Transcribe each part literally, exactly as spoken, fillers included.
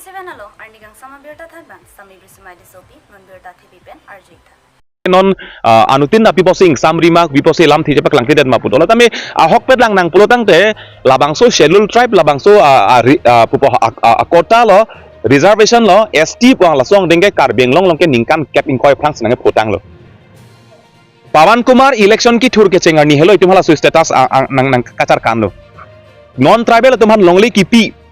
Seven along arni kangsam abirta thanbang Sami Brismai Disopi, non birta thepi pen arju-ik tha. Non, ah, anuttin ta pi pusi ingsamri ma, pi pusi lamthe chepaklangkledet ma pu dola tame ahokpet lang nang pulo tangte labangso schedule tribe, labangso, ah, ah, ri-, ah, pupo, ah, ah, ah, quota lo, reservation lo, S T pu laso angdeng ke Karbi Anglong along ke ningkan kep ingkoi aphrang si nangkepotanglo. Pawan Kumar election kethur kecheng arni helo itum halaso status, ah, ah, nang, nangkacharkanlo. Non tribal atum aphan longle kipi.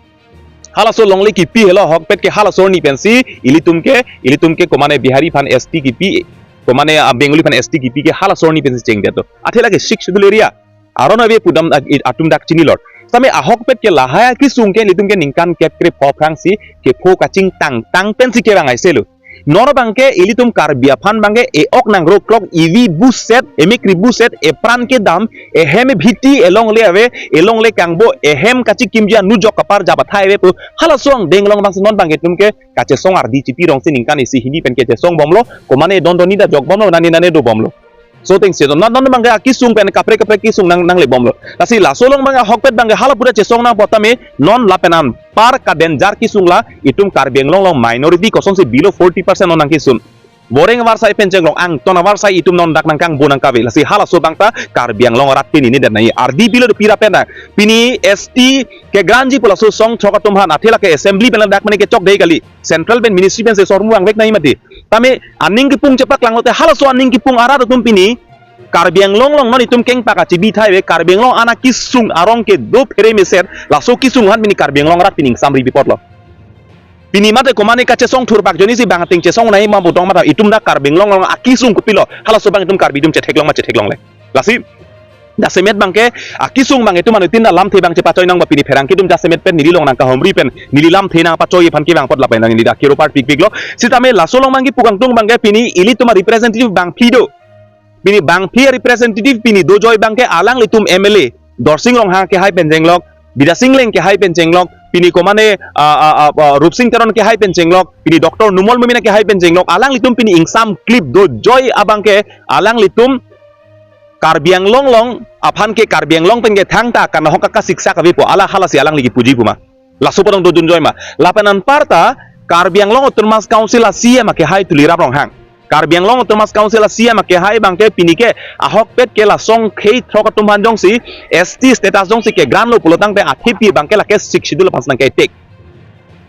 Halaso longle kipi helo ahokpet ke halaso arni pensi ilitum ke, ilitum ke komane Bihari aphan S T kipi, komane, ah, Bengali aphan S T kipi ke halaso arni pensi chengdetlo. Athe lake Sixth Schedule area aron ave pudam dak-, i-, atum dak chinilo. Tame ahokpet ke lahai akesung ke ilitum ke ningkan kep krepho aphrang si kepho kachingtang tang pensi kevang aiselo. Non abangke ilitum Karbi aphan abangke e-ok nang roklok, evi buset, emekri buset, epran kedam, ehem ebhiti, elongle ave, elongle kangbo, ehem kachikimji anujok kapar jabathai ave pu halaso angdeng along abangsi non abangke itum ke kachesong ardi chipi rongsi ningkan isi hini pen kachesong bomlo, komane don doni ta jok bomlo, nani nani do bomlo. So thing si non, non abangke akesung pen kaprek kaprek kesung nang, nangle bomlo. Lasi laso along abangke ahokpet abangke hala pura chesong nangpo tame non lapen anpar ka danger kesung la itum Karbi Anglong along minority kosonsi below forty percent non nangkesun. Boreng avarsai pen chenglok, angton avarsai itum non dak nangkangbo nangkave. Lasi halaso abang ta Karbi Anglong arat pini nedet nai. Ardi pilo de pira pen nang. Pini S T kegranji pu laso song throk atum aphan athe lake assembly pen dak mane kechokde kali. Central pen ministry pensi sormu vangvek nai mati. Tame aning kepung chepaklanglote halaso aning kepung arat atum pini Karbi Anglong along non itum kengpak achibi thai ave, Karbi Anglong ana kesung arong kedo phere mesen, laso kesung aphan pini Karbi Anglong arat pini ingsamri bipotlo. Pini mate komane kachesong thurpak ajoine si bang ateng chesong nai ma budong mata itum dak Karbi Anglong along akesung kopilo, halaso abang itum Karbi atum chetheklong ma chetheklongle. Lasi jasemet abangke akesung abang itum anuttin ta lamthe abang chepachoi nangpo pini pherangke atum jasemet pen neli along nangkahumri pen neli lamthe nangpachoi aphan kevang apot lapen neli dak kiro parpikpiklo. Sitame laso along abangke pu kangtung abangke pini ilitum a-representative bangphli do. Pini bangphli a-representative pini dojoi abangke alanglitum M L A Dorsing Ronghang kehai pen chenglok, Bidya Sing Engleng kehai pen chenglok, pini komane, ah, ah, ah, ah, Rupsing Teron kehai pen chenglok, pini Doctor Numal Momin kehai pen chenglok, alanglitum pini ingsamklip dojoi abangke alanglitum Karbi Anglong along aphan ke Karbi Anglong pen ke thangta kanahok kaka siksa kavipo, ala halasi alangli kipuji puma. Laso padong dodun joi ma. Lapen anparta Karbi Anglong Autonomous Council a-C E M kehai Tuliram Ronghang. Karbi Anglong Autonomous Council a-C E M kehai abangke pini ke ahokpet ke la song khei throk atum aphan jongsi S T status jongsi ke-grant lo pulo tangte athepi abangke lake Sixth Schedule aphan si nangke-attack.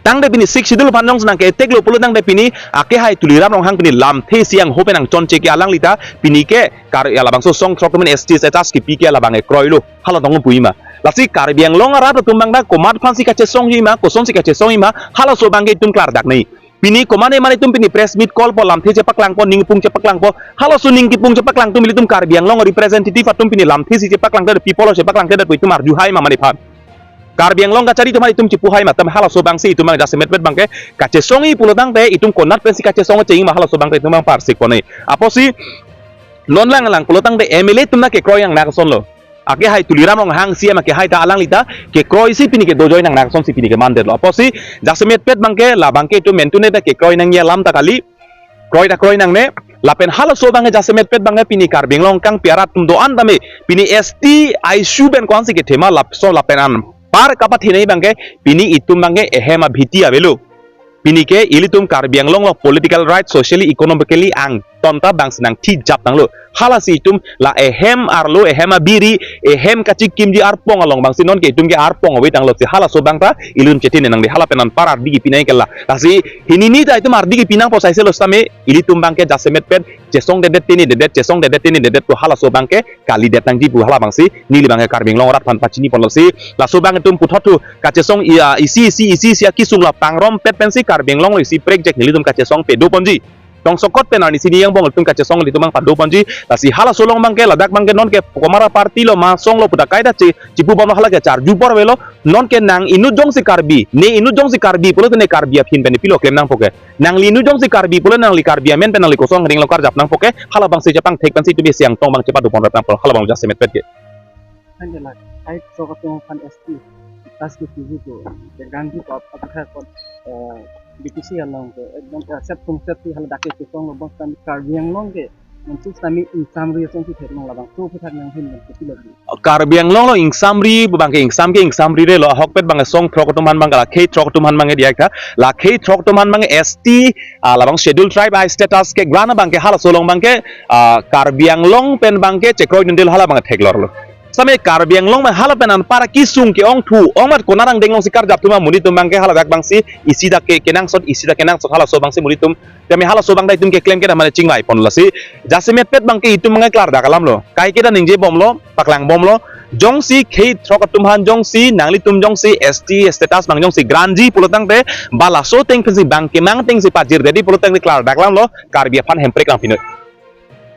Tangte pini Sixth Schedule aphan jongsi nangke-attack lo pulo tangte pini akehai Tuliram Ronghang pini lamthe si angho pen nangchonche ke alangli ta pini ke Kar-, ya labangso song throk atum aphan S T status kipi ke labang ekroilo. Hala tong puji ma. Lasi Karbi Anglong arat atum abang ta komat aphan si kachesongji ma, kosonsi kachesongji ma, halaso abangke itum klardak nai. Pini komane mane itum pini press meet call po, lamthe chepaklangpo, ning kepung chepaklangpo, halaso ning kepung chepaklang atum ilitum Karbi Anglong representative atum pini lamthe si chepaklangte, people chepaklangte pu itum arjuhai ma mane aphan. Karbi Anglong kachari atum itum chipuhai ma, tame halaso abangsi itum abang jasemetpet abangke kachesongji pulo tangte itum konat pensi kachesong chengji ma halaso abangke itum abang parsikpo nai. Apotsi non lang lang pulo tangte M L A atum ta kekroi nang nakson lo. Akehai Tuliram Ronghang C E M akehai ta alangli ta kekroi si pini ke dojoi nang nakson si pini ke mandetlo. Apotsi jasemetpet abangke labangke itum mentune ta kekroi nangji alam ta kali. Kroi ta kroi nangne. Lapen halaso abangke jasemetpet abangke pini Karbi Anglong kangpi arat atum do-an tame pini S T issue pen ko-ansi kethe ma lapuson lapen anpar kapathenei abangke pini itum abangke ehem abhiti avelo. Pini ke ilitum Karbi Anglong along political right, socially, economically angton ta abangsi nangthijap tanglo. Halasi itum la ehem arlo, ehem abiri, ehem kachikimji arpong along abangsi nonke itum ke arpong ave tanglo si halaso abang ta ilitum chetine nangde, hala pen anpar ardi kipi nangji ke la. Lasi hini ni ta itum ardi kipi nangpo saise lo sitame ilitum abangke jasemetpet chesongdedet tinidedet, chesongdedet tinidedet pu halaso abangke kalidet nangji pu hala abangsi neli abangke Karbi Anglong arat aphan pachiniponlo si. Laso abang itum puthot thu kachesong i-, ah, isi isi isi isi akesung la pangrompet pensi Karbi Anglong along isi prekjak nelitum kachesong pe doponji. Tongsokot pen arnisi ni angbong ilitum kachesong ilitum abang padoponji. Lasi halaso along abangke ladak abangke nonke komat aparty lo ma song lo pu ta kaita che, chipu bomlo, hala ke charju apor avelo. Nonke nang inut jongsi Karbi, ne inut jongsi Karbi pulote ne Karbi aphan pen pilo klem nangpo ke. Nangli inut jongsi Karbi pulo nangli Karbi amen pen nangli kosong ring lo karjap nangpo ke. Hala abangsi chepangthek pensi itum isi angtong abang chepadoponrap nangpo, hala abang jasemetpet ke. Kan jelas, hai so katong kan S T, tas ke T V ko, ke ganti ko ap-, apakha ko, eh, B T C along ke, ekdom, eh, set pung set ti haladak ke kosong lo bang kan Karbi Anglong ke, Ansi sami ingsamri asong si theklong labangso aphuthak nanghin nang kepilo. Karbi Anglong along ingsamri abangke ingsam ke ingsamri re lo, ahokpet abangke song throk atum aphan abangke la khei throk atum aphan abangke diak tha, la khei throk atum aphan abangke S T, ah, labang schedule tribe a status ke grant abangke halaso along abangke, ah, Karbi Anglong pen abangke chekroi dundel hala abangke theklor lo. Sami Karbi Anglong abang hala pen anpar kesung ke-ong thu, ong mat konat angdeng along si karjap atum amonit atum abangke hala dak abangsi isi dak ke kenangsot, isi dak kenangsot halaso abangsi monit atum. Tame halaso abang ta itum keklem ke damane chingvai pon lasi. Jasemet pet abangke itum abangke klardak alam lo. Kaike ta ningje bom lo, paklang bom lo. Jongsi khei throk atum aphan jongsi, nanglitum jongsi S T status abang jongsi grant ji pulo tangte, ba laso ateng pensi abang kemang ateng si pajir dedi pulo tangte klardak alam lo, Karbi aphan hemprek nangpinoi.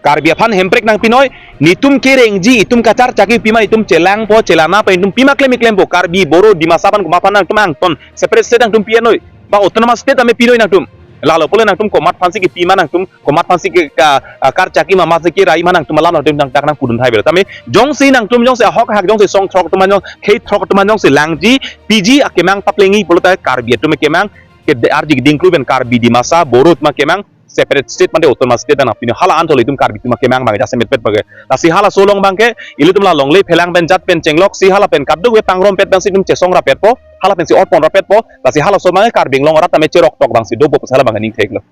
Karbi aphan hemprek nangpinoi, netum kerengji, itum kacharchaki pima, itum chelangpo, chelangpo, itum pima klem klempo, Karbi, Boro, Dimasa aphan komat aphan nangtum angton, separate state nangtum pinoi, ba autonomous state tame pinoi nangtum. Lalo pule nangtum komat aphansi kepima nangtum, komat aphansi ke ka, ah, karchaki ma, masi kerai ma nangtum alam nangtum nang tak nang pudun thai bela. Tame jongsi nangtum jongsi ahok hak jongsi song throk atum aphan jong, khei throk atum aphan jongsi langji, piji akemang paplengji pulo ta Karbi atum kemang, ke de-, arji dingklu pen Karbi Dimasa, Boro atum kemang, separate state mate autonomous state nangpinoi hala anthol itum Karbi atum kemang abang jasemet pet abangke. Lasi halaso along abangke, ilitum la longle phelang pen jat pen chenglok si hala pen kaduk ve pangrum pet abangsi itum chesong rapetpo, hala pensi otpon rapetpo, lasi halaso abangke Karbi Anglong arat tame cherok tok abangsi dopo pusi hala abangke ning thek lo.